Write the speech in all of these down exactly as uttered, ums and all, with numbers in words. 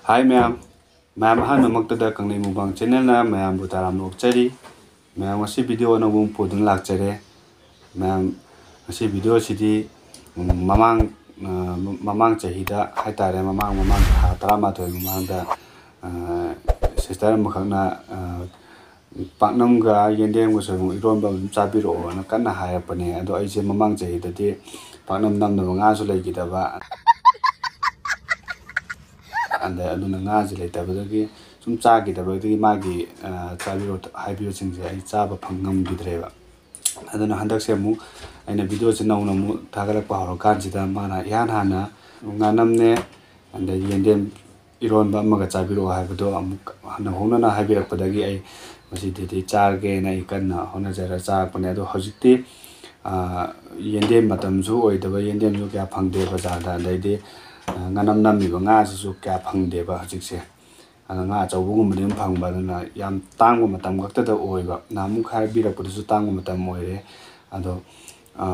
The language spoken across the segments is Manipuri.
ꯍꯥꯏ ꯃꯌꯥꯝ, ꯃꯌꯥꯝ ꯑꯍꯥꯟꯕꯃꯛꯇꯗ ꯀꯪꯂꯩ ꯃꯨꯛꯕꯥꯡ ꯆꯦꯅꯦꯜꯅ ꯃꯌꯥꯝꯕꯨ ꯇꯔꯥꯝꯅ ꯑꯣꯛꯆꯔꯤ꯫ ꯃꯌꯥꯝ ꯉꯁꯤ ꯚꯤꯗꯤꯑꯣ ꯑꯅꯧꯕ ꯑꯃ ꯄꯨꯗꯨꯅ ꯂꯥꯛꯆꯔꯦ꯫ ꯃꯌꯥꯝ ꯉꯁꯤ ꯚꯤꯗꯤꯑꯣꯁꯤꯗꯤ, ꯎꯝ, ꯃꯃꯥꯡ, ꯑ, ꯃꯃꯥꯡ ꯆꯍꯤꯗ ꯍꯥꯏꯇꯥꯔꯦ, ꯃꯃꯥꯡ, ꯃꯃꯥꯡ ꯊꯥ ꯇꯔꯥꯃꯥꯊꯣꯏ ꯃꯃꯥꯡꯗ, ꯑ, ꯁꯤꯁꯇꯔ ꯑꯃꯈꯛꯅ, ꯑ, ꯄꯥꯛꯅꯝꯒ ꯌꯦꯟꯗꯦꯝꯒ ꯁꯣꯏꯕꯨꯝ ꯏꯔꯣꯟꯕ ꯑꯗꯨꯝ ꯆꯥꯕꯤꯔꯛꯑꯣꯅ ꯀꯟꯅ ꯍꯥꯏꯔꯛꯄꯅꯦ꯫ ꯑꯗꯣ ꯑꯩꯁꯦ ꯃꯃꯥꯡ ꯆꯍꯤꯗꯗꯤ ꯄꯥꯛꯅꯝ ꯅꯝꯅꯕ ꯉꯥꯁꯨ ꯂꯩꯈꯤꯗꯕ, ꯑꯗ ꯑꯗꯨꯅ ꯉꯥꯁꯦ ꯂꯩꯇꯕꯗꯒꯤ ꯁꯨꯝ ꯆꯥꯈꯤꯗꯕꯗꯒꯤ ꯃꯥꯒꯤ, ꯑ, ꯆꯥꯕꯤꯔꯣ ꯍꯥꯏꯕꯤꯕꯁꯤꯡꯁꯦ ꯑꯩ ꯆꯥꯕ ꯐꯪ ꯉꯝꯈꯤꯗ꯭ꯔꯦꯕ꯫ ꯑꯗꯨꯅ ꯍꯟꯗꯛꯁꯦ ꯑꯃꯨꯛ ꯑꯩꯅ ꯚꯤꯗꯤꯑꯣꯁꯦ ꯅꯧꯅ ꯑꯃꯨꯛ ꯊꯥꯒꯠꯂꯛꯄ ꯍꯧꯔꯀꯥꯟꯁꯤꯗ ꯃꯥꯅ ꯏꯍꯥꯟ ꯍꯥꯟꯅ ꯉꯥꯅꯝꯅꯦ, ꯑꯗꯩ ꯌꯦꯟꯗꯦꯝ ꯏꯔꯣꯟꯕ ꯑꯃꯒ ꯆꯥꯕꯤꯔꯛꯑꯣ ꯍꯥꯏꯕꯗꯣ ꯑꯃꯨꯛ ꯍꯟꯅ ꯍꯧꯅꯅ ꯍꯥꯏꯕꯤꯔꯛꯄꯗꯒꯤ ꯑꯩ ꯃꯁꯤꯗꯗꯤ ꯆꯥꯔꯒꯦꯅ ꯑꯩ ꯀꯟꯅ ꯍꯣꯠꯅꯖꯔ ꯆꯥꯔꯛꯄꯅꯦ꯫ ꯑꯗꯣ ꯍꯧꯖꯤꯛꯇꯤ, ꯑ, ꯌꯦꯟꯗꯦꯝ ꯃꯇꯝꯁꯨ ꯑꯣꯏꯗꯕ, ꯌꯦꯟꯗꯦꯝꯁꯨ ꯀꯌꯥ ꯐꯪꯗꯦ ꯕꯖꯥꯔꯗ, ꯑꯗꯩꯗꯤ, ꯑ, ꯉꯥꯅꯝ ꯅꯝꯃꯤꯕ ꯉꯥꯁꯤꯁꯨ ꯀꯌꯥ ꯐꯪꯗꯦꯕ ꯍꯧꯖꯤꯛꯁꯦ꯫ ꯑꯗꯣ ꯉꯥ ꯑꯆꯧꯕꯒꯨꯝꯕꯗꯤ ꯑꯗꯨꯝ ꯐꯪꯕ, ꯑꯗꯨꯅ ꯌꯥꯝ ꯇꯥꯡꯕ ꯃꯇꯝ ꯈꯛꯇꯗ ꯑꯣꯏꯕ꯫ ꯅꯍꯥꯟꯃꯨꯛ ꯍꯥꯏꯕꯤꯔꯛꯄꯗꯨꯁꯨ ꯇꯥꯡꯕ ꯃꯇꯝ ꯑꯣꯏꯔꯦ꯫ ꯑꯗꯣ, ꯑ,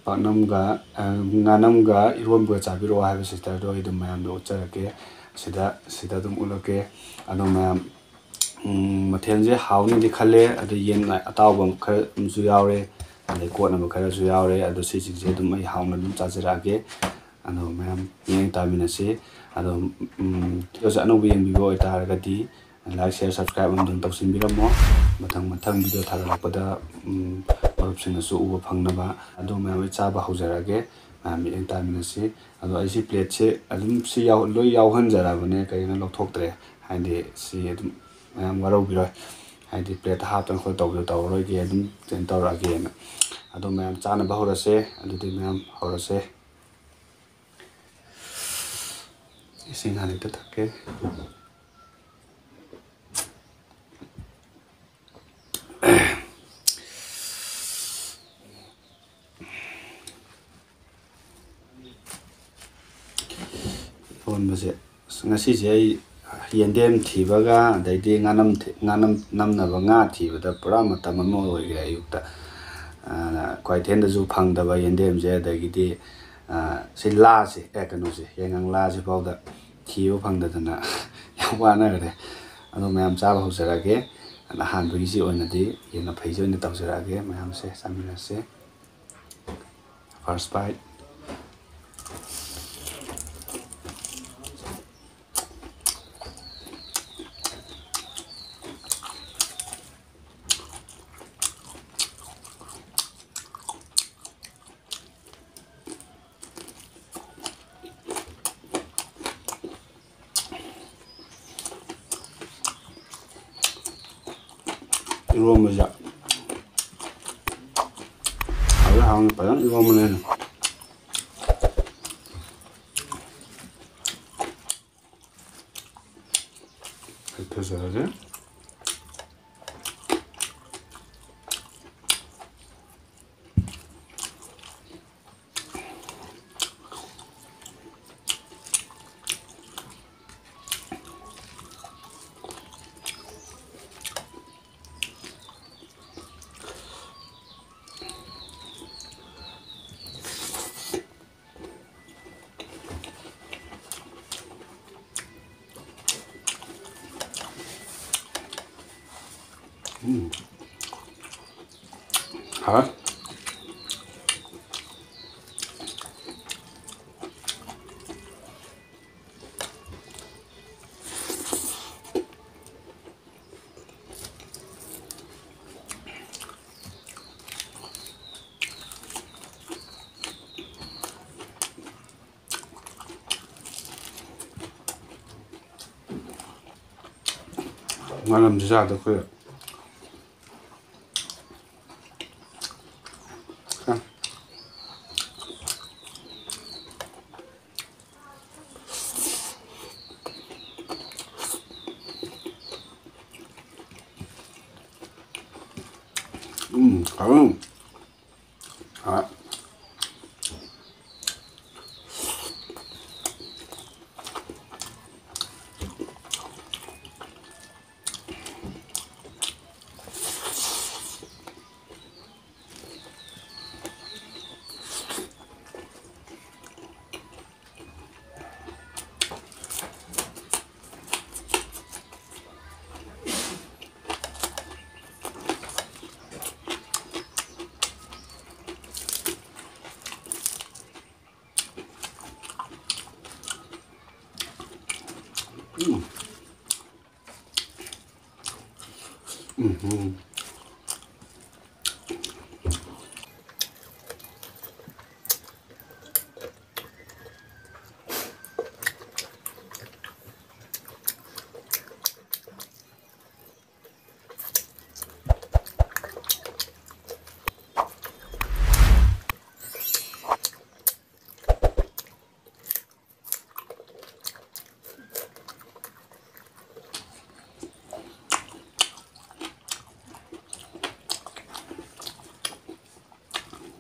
ꯄꯥꯛꯅꯝꯒ, ꯑ, ꯉꯥꯅꯝꯒ ꯏꯔꯣꯟꯕꯒ ꯆꯥꯕꯤꯔꯛꯑꯣ ꯍꯥꯏꯕ ꯁꯤꯁꯇꯔꯗꯣ ꯑꯩ ꯑꯗꯨꯝ ꯃꯌꯥꯝꯗ ꯎꯠꯆꯔꯛꯀꯦ꯫ ꯁꯤꯗ, ꯁꯤꯗ ꯑꯗꯨꯝ ꯎꯠꯂꯛꯀꯦ꯫ ꯑꯗꯣ ꯃꯌꯥꯝ, ꯎꯝ, ꯃꯊꯦꯜꯁꯦ ꯍꯥꯎꯅꯤꯗꯤ ꯈꯜꯂꯦ꯫ ꯑꯗꯩ ꯌꯦꯟ ꯑꯇꯥꯎꯕ ꯈꯔ ꯑꯃꯁꯨ ꯌꯥꯎꯔꯦ, ꯑꯗꯩ ꯀꯣꯠꯅꯕ ꯈꯔꯁꯨ ꯌꯥꯎꯔꯦ꯫ ꯑꯗꯣ ꯁꯤꯁꯤꯡꯁꯦ ꯑꯗꯨꯝ ꯑꯩ ꯍꯥꯎꯅ ꯑꯗꯨꯝ ꯆꯥꯖꯔꯛꯑꯒꯦ꯫ ꯑꯗꯣ ꯃꯌꯥꯝ ꯃꯤꯠꯌꯦꯡ ꯇꯥꯃꯤꯟꯅꯁꯤ꯫ ꯑꯗꯣ, ꯎꯝ, ꯚꯤꯗꯤꯑꯣꯁꯦ ꯑꯅꯧꯕ ꯌꯦꯡꯕꯤꯕ ꯑꯣꯏꯇꯥꯔꯒꯗꯤ like, share, subscribe ꯑꯃ ꯑꯗꯨꯝ ꯇꯧꯁꯤꯟꯕꯤꯔꯝꯃꯣ꯫ ꯃꯊꯪ ꯃꯊꯪ ꯚꯤꯗꯤꯑꯣ ꯊꯥꯒꯠꯂꯛꯄꯗ, ꯎꯝ, ꯃꯔꯨꯞꯁꯤꯡꯅꯁꯨ ꯎꯕ ꯐꯪꯅꯕ꯫ ꯑꯗꯣ ꯃꯌꯥꯝ ꯑꯩ ꯆꯥꯕ ꯍꯧꯖꯔꯛꯑꯒꯦ꯫ ꯃꯌꯥꯝ ꯃꯤꯠꯌꯦꯡ ꯇꯥꯃꯤꯟꯅꯁꯤ꯫ ꯑꯗꯣ ꯑꯩꯁꯤ ꯄ꯭ꯂꯦꯠꯁꯦ ꯑꯗꯨꯝ ꯁꯤ ꯌꯥꯎ-, ꯂꯣꯏ ꯌꯥꯎꯍꯟꯖꯔꯕꯅꯦ, ꯀꯔꯤꯒꯤꯅꯣ ꯂꯧꯊꯣꯛꯇ꯭ꯔꯦ꯫ ꯍꯥꯏꯗꯤ ꯁꯤ ꯑꯗꯨꯝ ꯃꯌꯥꯝ ꯋꯥꯔꯧꯕꯤꯔꯣꯏ꯫ ꯍꯥꯏꯗꯤ ꯄ꯭ꯂꯦꯠꯇ ꯍꯥꯞꯇꯅ ꯈꯣꯠꯇꯅ ꯇꯧꯕꯗꯣ ꯇꯧꯔꯔꯣꯏꯒꯦ, ꯑꯗꯨꯝ ꯀꯩꯅꯣ ꯇꯧꯔꯛꯑꯒꯦꯅ꯫ ꯑꯗꯣ ꯃꯌꯥꯝ ꯆꯥꯅꯕ ꯍꯧꯔꯁꯦ꯫ ꯑꯗꯨꯗꯤ ꯃꯌꯥꯝ ꯍꯧꯔꯁꯦ꯫ ꯏꯁꯤꯡ ꯍꯥꯟꯅ ꯍꯦꯛꯇ ꯊꯛꯀꯦ꯫ ꯏꯔꯣꯟꯕꯁꯦ, ꯑꯁ, ꯉꯁꯤꯁꯦ ꯑꯩ ꯌꯦꯟꯗꯦꯝ ꯊꯤꯕꯒ ꯑꯗꯩꯗꯤ ꯉꯥꯅꯝ ꯊꯤ-, ꯉꯥꯅꯝ ꯅꯝꯅꯕ ꯉꯥ ꯊꯤꯕꯗ ꯄꯨꯔꯥ ꯃꯇꯝ ꯑꯃ ꯑꯣꯏꯈ꯭ꯔꯦ꯫ ꯑꯌꯨꯛꯇ, ꯑ, ꯀ꯭ꯋꯥꯏꯊꯦꯟꯗꯁꯨ ꯐꯪꯗꯕ ꯌꯦꯟꯗꯦꯝꯁꯦ, ꯑꯗꯒꯤꯗꯤ, ꯑ, ꯁꯤ ꯂꯥꯁꯦ, ꯑꯦ, ꯀꯩꯅꯣꯁꯦ, ꯌꯥꯏꯉꯪ ꯂꯥꯁꯤꯐꯥꯎꯗ ꯊꯤꯕ ꯐꯪꯗꯗꯅ ꯌꯥꯝ ꯋꯥꯅꯈ꯭ꯔꯦ꯫ ꯑꯗꯣ ꯃꯌꯥꯝ ꯆꯥꯕ ꯍꯧꯖꯔꯛꯑꯒꯦ꯫ ꯑꯗ ꯑꯍꯥꯟꯕꯒꯤꯁꯤ ꯑꯣꯏꯅꯗꯤ ꯌꯦꯟ ꯃꯐꯩꯁꯤ ꯑꯣꯏꯅ ꯇꯧꯖꯔꯛꯑꯒꯦ꯫ ꯃꯌꯥꯝꯁꯦ ꯆꯥꯃꯤꯟꯅꯁꯦ꯫ First bite꯫ ꯏꯔꯣꯝꯕꯁꯦ ꯍꯥꯎꯗꯤ ꯍꯥꯎꯅ ꯐꯖꯅ ꯏꯔꯣꯝꯕꯅꯦ꯫ ꯐꯖꯔꯦ꯫ ꯎꯝ꯫ ꯍꯥꯎꯋꯦ꯫ ꯉꯥꯅꯝꯁꯨ ꯆꯥꯗ ꯀꯨꯏꯔꯦ꯫ ꯎꯝ, ꯍꯥꯎꯋꯤ꯫ ꯍꯣꯏ꯫ ꯎꯝ꯫ ꯎꯝ꯫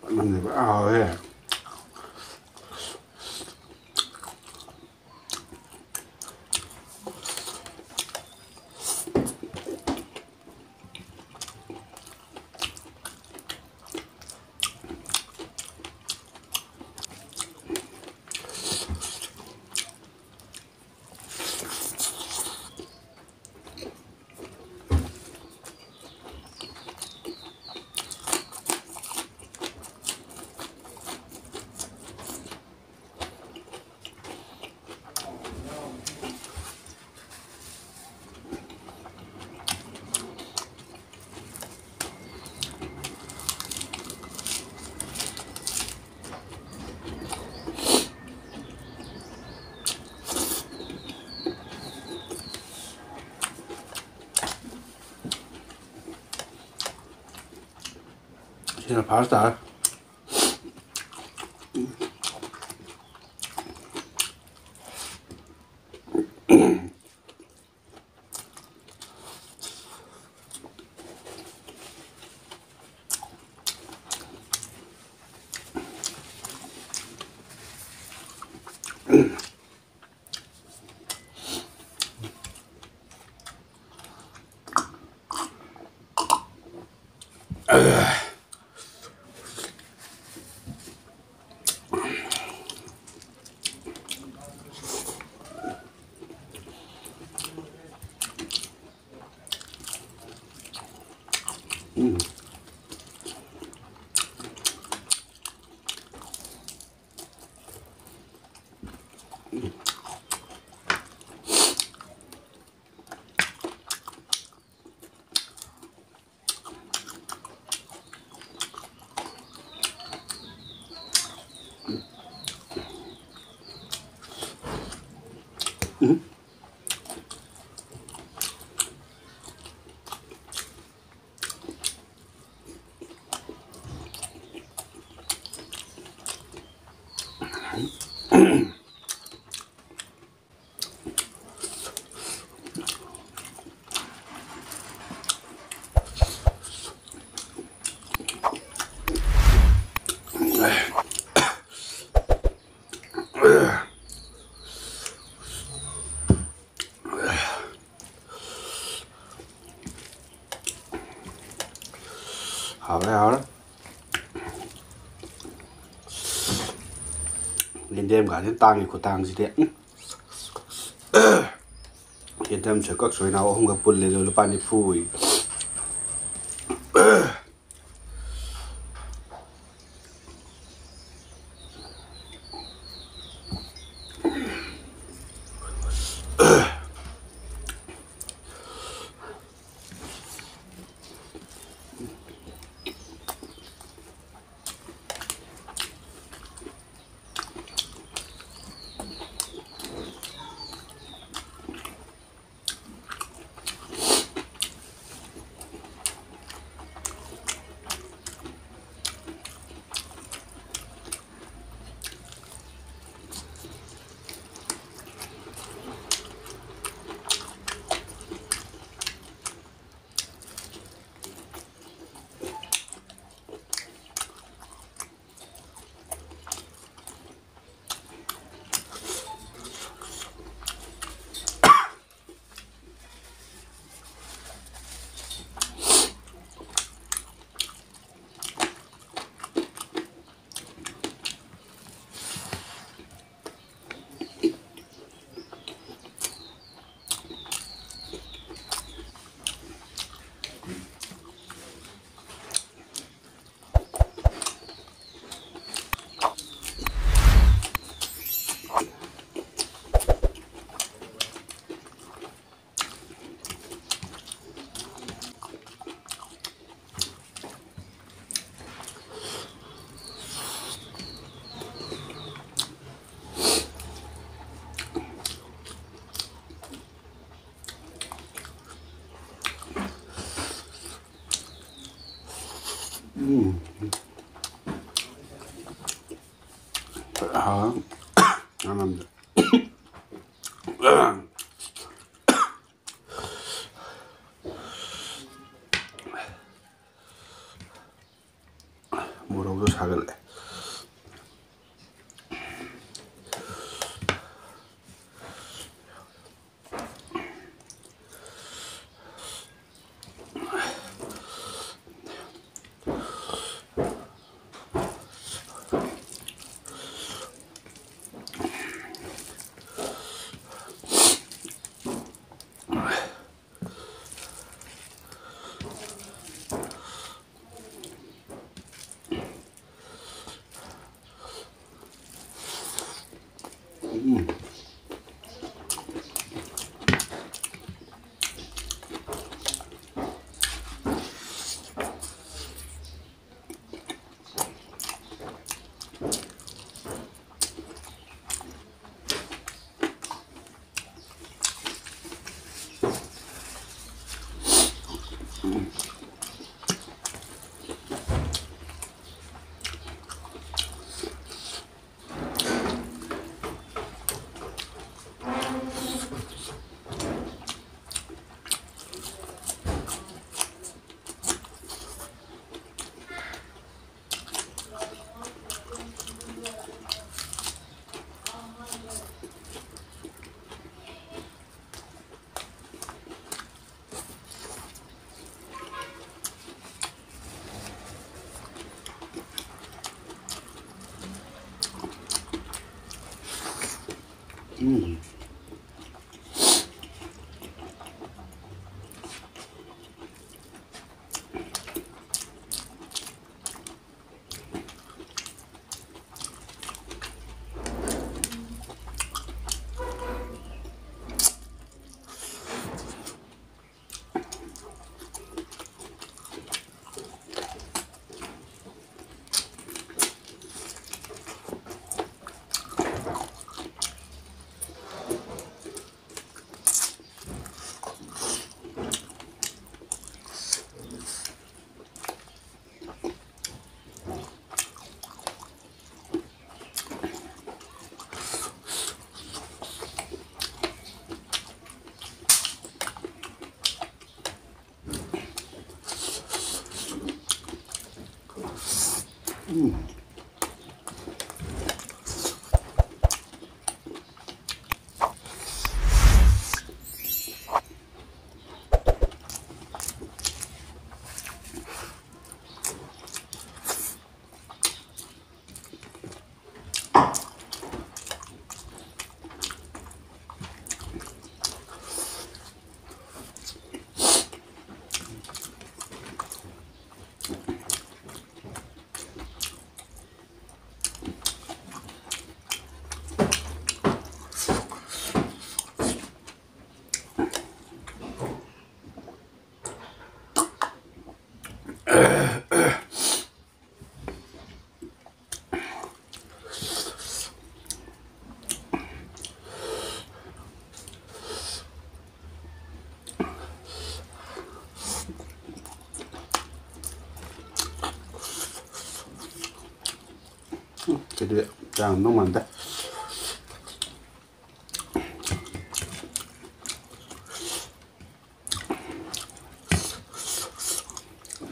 ꯄꯥꯛꯅꯝꯁꯦ ꯐꯖꯅ ꯍꯥꯎꯋꯦ꯫ ꯁꯤꯅ ꯐꯥꯔꯁ ꯇꯥꯔꯦ꯫ ꯍꯥꯎꯔꯦ, ꯍꯥꯎꯔꯦ꯫ ꯌꯦꯟꯗꯦꯝꯒꯥꯁꯦ ꯇꯥꯡꯉꯤ ꯈꯨꯇꯥꯡꯁꯤꯗꯤ꯫ ꯎꯝ꯫ ꯌꯦꯟꯗꯦꯝ ꯁꯦꯀꯛ ꯁꯣꯏꯅ ꯑꯍꯨꯝꯒ ꯄꯨꯜꯂꯦ, ꯑꯗꯣ ꯂꯨꯄꯥ ꯅꯤꯐꯨ ꯑꯣꯏ꯫ ꯎꯝ꯫ ꯑꯥ, ꯉꯥꯅꯝꯗꯣ꯫ ꯃꯣꯔꯣꯛꯁꯨ ꯁꯥꯒꯠꯂꯦ꯫ ꯎꯝ꯫ ꯁꯤꯗꯤ ꯆꯥꯡꯗꯧ ꯃꯥꯟꯗꯦ꯫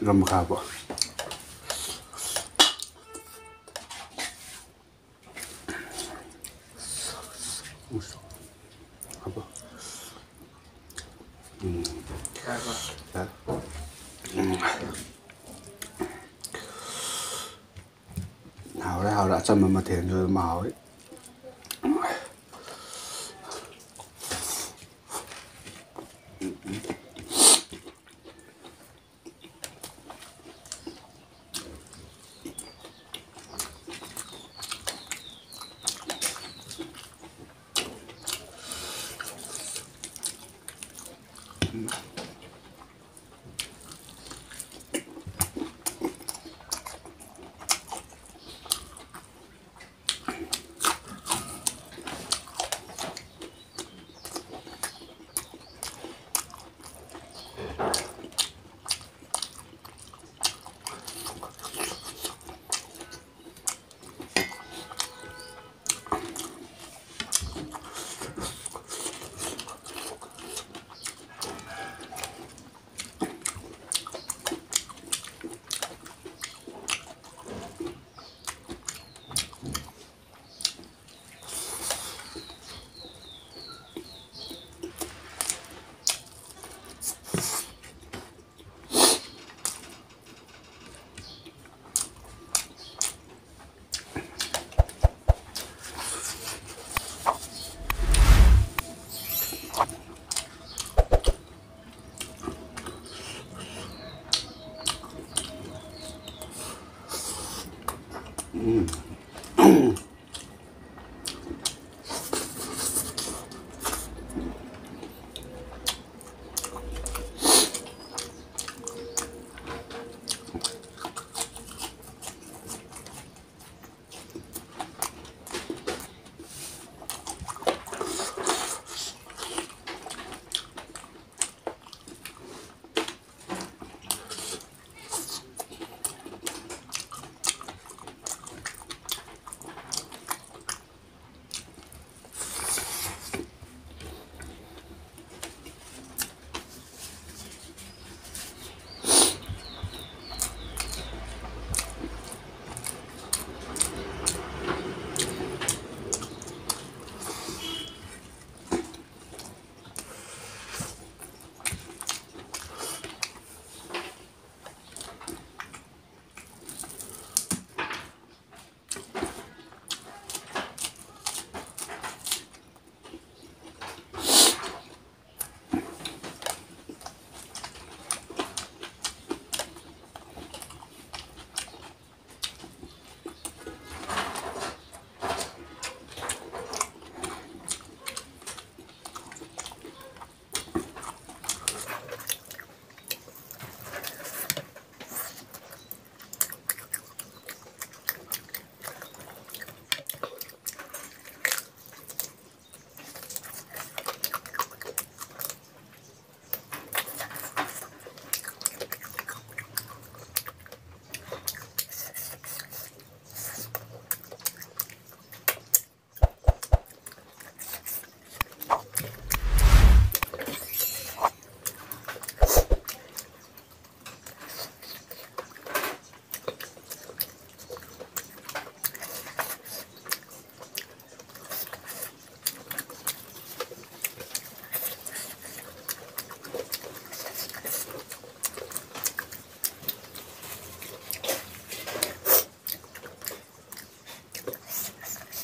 ꯂꯝ ꯈꯥꯕ꯫ ꯎꯝ꯫ ꯎꯝ꯫ ꯍꯥꯎꯔꯦ, ꯍꯥꯎꯔꯦ꯫ ꯑꯆꯝꯕ ꯃꯊꯦꯜꯁꯨ ꯑꯗꯨꯝ ꯍꯥꯎꯋꯤ꯫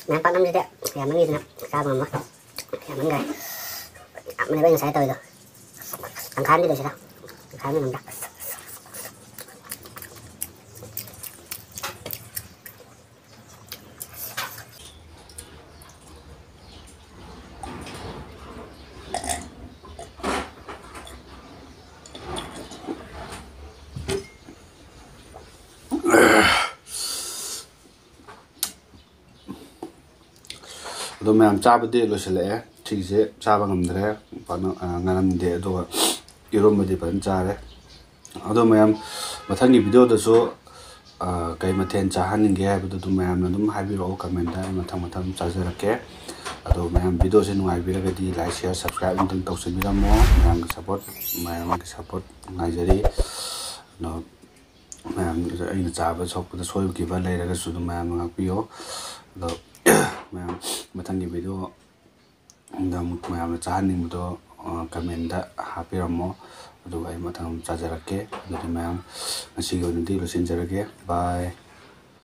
ꯃꯌꯥꯝ ꯄꯥꯛꯅꯝꯁꯤꯗꯤ ꯌꯥꯝꯃꯟꯈꯤꯗꯅ ꯆꯥꯕ ꯉꯝꯃꯣꯏ꯫ ꯌꯥꯝꯃꯟꯈ꯭ꯔꯦ꯫ ꯌꯥꯝꯃꯟꯈ꯭ꯔꯦ ꯑꯩ ꯉꯁꯥꯏ ꯇꯧꯔꯤꯗꯣ꯫ ꯇꯪꯈꯥꯏ ꯑꯃꯗꯤ ꯂꯣꯏꯁꯤꯜꯂꯦ꯫ ꯇꯪꯈꯥꯏ ꯑꯃ ꯉꯝꯕ꯭ꯔꯥ? ꯑꯗꯣ ꯃꯌꯥꯝ ꯆꯥꯕꯗꯤ ꯂꯣꯏꯁꯤꯜꯂꯛꯑꯦ꯫ ꯁꯤꯒꯤꯁꯦ ꯆꯥꯕ ꯉꯝꯗ꯭ꯔꯦ꯫ ꯄꯥꯛꯅ, ꯑ, ꯉꯥꯅꯝꯗꯦ꯫ ꯑꯗꯨꯒ ꯏꯔꯣꯝꯕꯗꯤ ꯐꯖꯅ ꯆꯥꯔꯦ꯫ ꯑꯗꯣ ꯃꯌꯥꯝ, ꯃꯊꯪꯒꯤ ꯚꯤꯗꯤꯑꯣꯗꯁꯨ, ꯑ, ꯀꯩ ꯃꯊꯦꯜ ꯆꯥꯍꯟꯅꯤꯡꯒꯦ ꯍꯥꯏꯕꯗꯨ ꯑꯗꯨꯝ ꯃꯌꯥꯝꯅ ꯑꯗꯨꯝ ꯍꯥꯏꯕꯤꯔꯛꯑꯣ comment-ꯇ꯫ ꯑꯩ ꯃꯊꯪ ꯃꯊꯪ ꯑꯗꯨꯝ ꯆꯥꯖꯔꯛꯀꯦ꯫ ꯑꯗꯣ ꯃꯌꯥꯝ, ꯚꯤꯗꯤꯑꯣꯁꯦ ꯅꯨꯡꯉꯥꯏꯕꯤꯔꯒꯗꯤ like, share, subscribe ꯑꯃꯇꯪ ꯇꯧꯁꯤꯟꯕꯤꯔꯝꯃꯣ꯫ ꯃꯌꯥꯝꯒꯤ support, ꯃꯌꯥꯝꯒꯤ support ꯉꯥꯏꯖꯔꯤ꯫ ꯑꯗꯣ ꯃꯌꯥꯝ, ꯑꯩꯅ ꯆꯥꯕ ꯁꯣꯛꯄꯗ ꯁꯣꯏꯈꯤꯕ ꯂꯩꯔꯒꯁꯨ ꯑꯗꯨꯝ ꯃꯌꯥꯝꯅ ꯉꯥꯛꯄꯤꯌꯣ꯫ ꯑꯗꯣ ꯃꯌꯥꯝ, ꯃꯊꯪꯒꯤ ꯚꯤꯗꯤꯑꯣꯗ ꯑꯃꯨꯛ ꯃꯌꯥꯝꯅ ꯆꯥꯍꯟꯅꯤꯡꯕꯗꯣ, ꯑ, comment-ꯇ ꯍꯥꯞꯄꯤꯔꯝꯃꯣ꯫ ꯑꯗꯨꯒ ꯑꯩ ꯃꯊꯪ ꯑꯃꯨꯛ ꯆꯥꯖꯔꯛꯀꯦ꯫ ꯑꯗꯨꯗꯤ ꯃꯌꯥꯝ, ꯉꯁꯤꯒꯤ ꯑꯣꯏꯅꯗꯤ ꯂꯣꯏꯁꯤꯟꯖꯔꯒꯦ꯫ Bye꯫